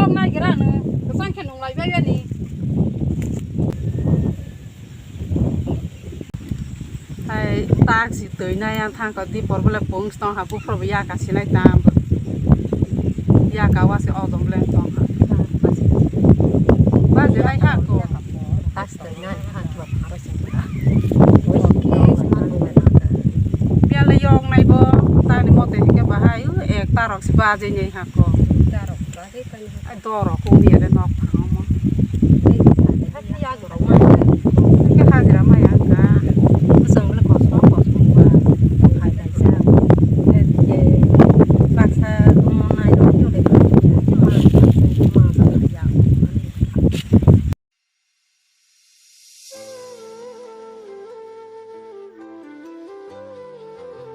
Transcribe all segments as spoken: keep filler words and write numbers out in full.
Nai gira no, kwchang khe nung lai bai ani. Hai tak si twi nai ang thang ko dipor bole pung stong ha buphro bo ya ka sinai tam. Ya ka wa se odom le tong ha. Ba je nai ha ko. Tas twi nai ha ko. Piale yong nai bo tani mote ke bahai u ek tarok si ba je nai ha ko. Ai doro kung ya de nok phang mo. Hajira maya ka. Bwsang le kosong kosong ba. Hai dai sa. Baksa mo nai ro yo le.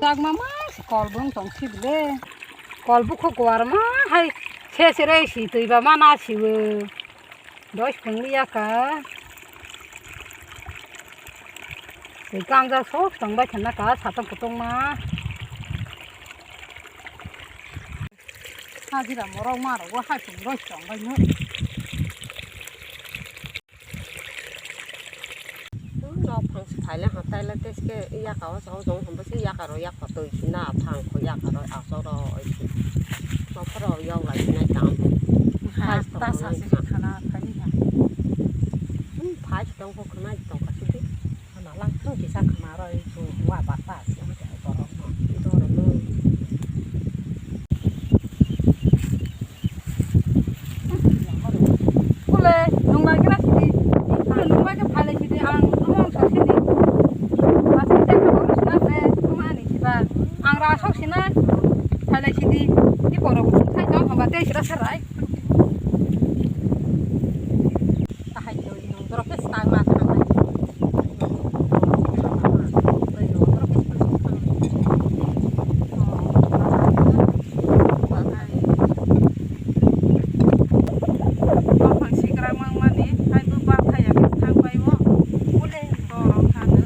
Chakma ma se kol bung tong si bile. Kol bukhu kuar ma hai se se rei si twi ba ma na si o. Doi phung liya ka. Twi kang ja sok tong bai thang na ka sa tong kutung ma. Hajira morok ma ro hai phung doi tong bai no. Nok phang si phaile ha taila teske yaka o chao jong hwnba se yaka ro yak pha twi si na phang kho yaka ro asok ro oi si. Nok pharo yok lai si nai tam. Ha, phai si tong ta sa nai si kha. Khana phai ni ha. Hmm, phai si tong kho khna si tong kha si di. Khana lang thung kisa khna ro oi chu wa ba ta si oi borok no. Doro no. Kule, nung lai kena sidi. Kule, nung lai khe phailai sidi, ang omo wng sor sidi. Asai tei khe bo wng sina khe, omo ani siba. Ang ra sok sina, phailai sidi. Ni borok thai tong hamba tei sira serai. Tahai twi nung borok khe sai ma thangnai. Buphang sikra mangmani, hai bo ba thaya khe thang bai o. Ule borok thangwi.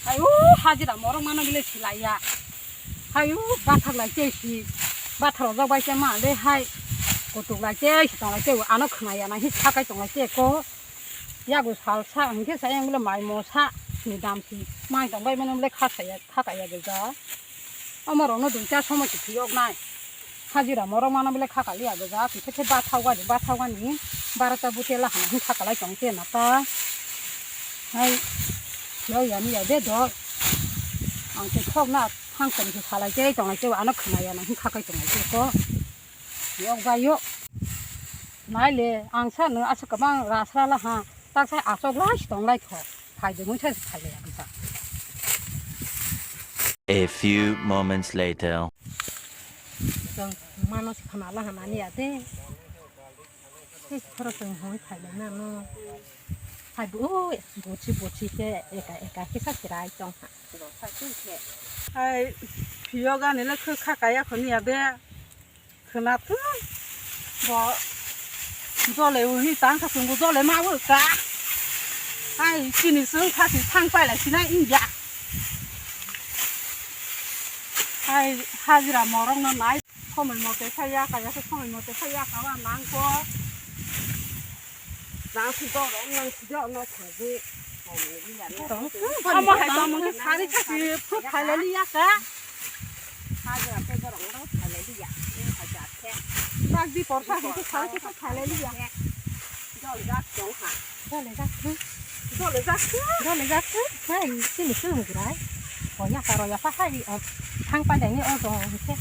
Hai o hajira morok mano bile silaiya. Hai o bathak lai tei si. Bathak rojak bai tei ma le hai. Kutuk lai tei si tong lai tei ano khwnaya na hi sakai tong lai tei ko. Yago salsa hwnkhe sa yang bole mai mosa ni dam si mai tong bai mano bole kha saya kha kaya gajak. Omo rok no dui ta somo si phiyok nai. Hajira morok mano bole kha kaliya gajak. Kisa khe bathak gani bathak gani barota butela hana hwn kha kalai tong te na ta. Hai yo ya ni ya de do. Ang khe thok na thang tong si salai te tong lai te ano khna ya na hwn kha kai tong lai te ko. Yok ba yok. Nai le, ang sa no aswk kwbang rasra la ha, tak sai achok lai si tong lai kho. Phai de mui sa si phai le ang sa. A few moments later. Chwng mano si khna la ha nani ya de. Sis khoro chwng hoi phai le na no. Hai bo, bochi bochi khe eka eka khe sa chirai tong ha. Hai, phiyo gani le khwkha kaya khoni ya de. Khwnathung bo jole uni tang kha chwngbo jole ma bo ka. Hai chini chwng kha si thang pai lai sinai wngya. Hai hajira morok no nai somoi mote phai ya kaya khe somoi mote phai ya ka wa nang ko. Nang si do rong nang si do no thang di. Amo hai tamo khe sari kha si phut phai lai ya ka. Hajira khe borok no thai lai liya. Ni hajira khe. Bak di porsa khe thai lai liya. Jol jak tong ha. Jol jak khe. Jol jak khe. Jol jak khe. Hai, sini sini grai. Ko ya karo ya pa hai. Thang pa dai ni o jong khe.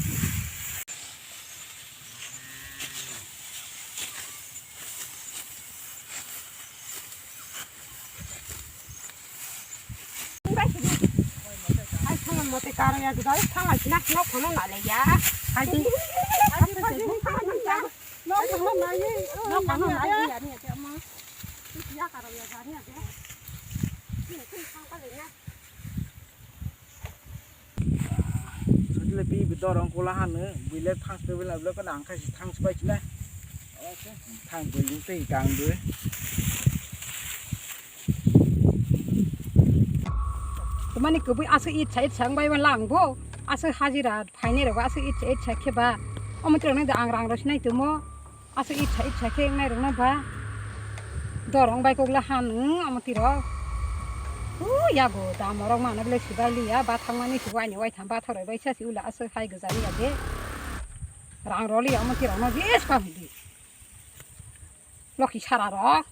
Ai, thangma mote karo ya, dai thangma sina, nok khono nale ya. Hai, hai, hai, hai, nok khono nale, nok khono nale ya, ni ya, ma. Ya karo ya, ya, ya. Ni, ni, thang pa le ya. Sotile pi bi dorong kola hanu, buile thang se buile buile ko nang khai thang se bai chile. Thang buile tei kang bu. Tumani kubui asu it side sang bai lang bo. Asu hajira phaini rogo asu it side sa khe ba. Omo tirok nang ang rang ro sinai tumo. Aswk itsa itsa khe wngnai rwkno ba. Dorong bai kok le han wng omo tiro. U yago da morok mano bile sibai liya ba thangmani sibo ani waitham bathar bai bai sa si ula aswk hai gwja liya de. Rang rw liya omo tiro no jes pa hudi. Loki sara rok.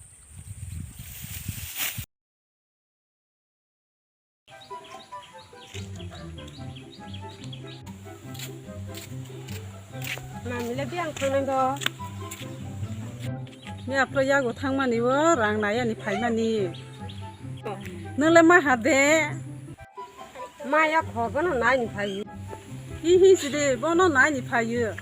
Mamile biyang thangnai do. Ni aphro yago thangmani o rang nai ani phaimani. Nole ma ha de. Ma ya kho bono nai ni phaio. Hi hi sidi bono nai ni phaio.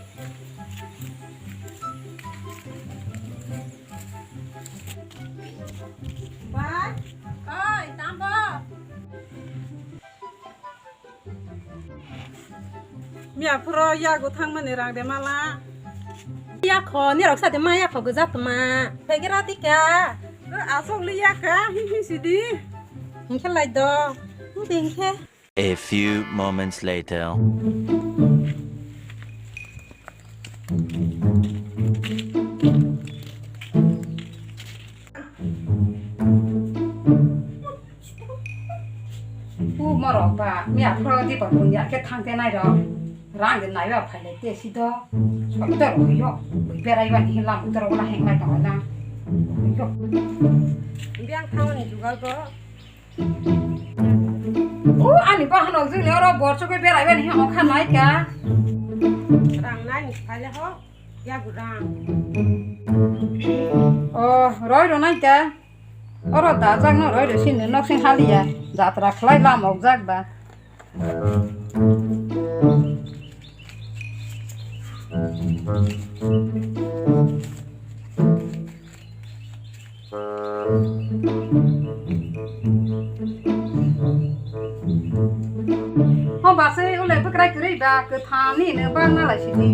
Bai, oi, tambo. Miya phuro yago thangmani rang de mala. Ya kho, ni rok sa de ma ya kho gwja tma. Pegera tika. Asok li ya ka, hi hi sidi. Hinkhe lai do. Hinkhe. A few moments later. U morok ba, miya phoro di ba bunya khe thang te nai rok. Rang de nai ba phai lai te si do. Sok do rok yo. Bui berai ba ni lam do rok na heng lai tong na. Yo. Biang thang ni jugal go. O ani bahanok juni oro borchok bai berai bani hino kha nai ka. Rang nai ni phai le ho, ya gu rang. O roi ro nai ka. Oro dajak no roi ro sini nok sing haliya. Jatra khlai lam ok jak ba. Ho basai ulai bwkrai kwrwi ba kwthani no ba nalai sini.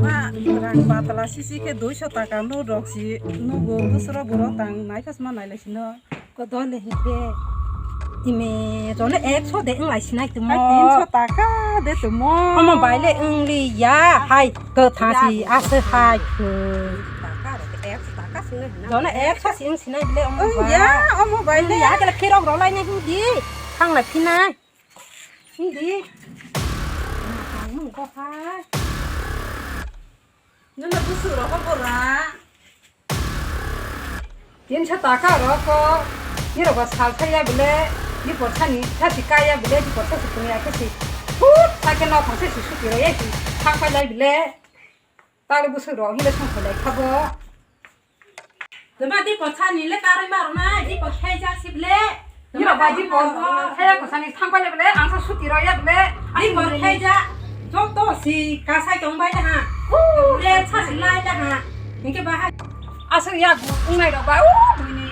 Ma rang patla sisi khe duiso taka no rok si nugo bwswro borok tang naiphas ma nailai sino. Kodole hingke. Ime, jone ekso de wng lai sinai tumo. Ai, tinso taka de tumo. Omo bai le wng li ya, hai, kwtha si, ya, aswk hai, kwtha. Taka rok ekso taka sinai hinang. Jone ekso si wng sinai bile omo bai. Wng ya, omo bai le. Wng ya, kele phirok rw lai nai hingdi. Thang lai phinai. Hingdi. Nung kok hai. Nuna busuk rok bora. Tinsa taka rok ko, nirok ba sal thaya bile, ni porsa ni thasi kaya bile, ni porsa si punya ke si. Put, sake no thang se si suki ro ye si, thang pai lai bile. Tali busu ro, hile song pai lai khabo. Tuma di porsa ni le karoi maro na, di porsa ja si bile. Nirok bai di por, saya ko sani thang pai le bele, ang sa suti rok ya bele. Di por khe ja, joto si kasai tong bai da ha. Hu. Ren sa si lai da ha. Hingke bahai. Aswk ya wngnai rok ba, u, buini.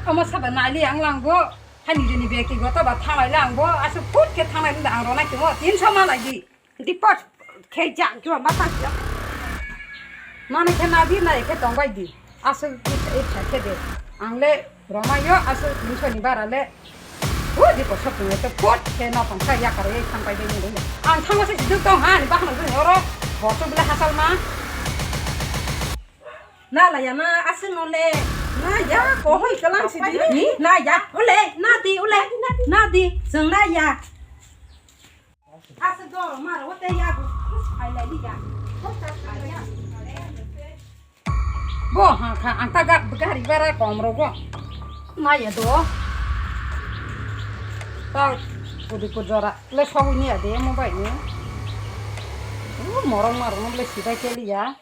Omo saba nai li ang lang bo. Hani jeni bekti goto ba thanglai lang bo. Aswk phut khe thanglai da ang rok nai timo. Tinso ma lai di. Dipot khe jang kiwa mata kya. Mani khe na di na khe tong bai di. Aswk itsa itsa khe de. Ang le romai yo aswk nungso ni bara le. O dipot sok ni to pot khe no tong sa ya karo ye thang bai de ni le. Ang thang se jiduk tong ha ni bahna juni oro. Boso bile hasal ma. Na la ya ma aswk no le. Na ya kohoi kalang si di. Ni na ya. Ule na di ule. Na di. Jeng na ya. Asa doro mara wate yago. Hai lai liya. Bo ha kha ang ta ga gari bara kom rogo. Naya do. Ta kudi kujora le sobu ni ade mo bai ni. Morong marong le sidai ke liya.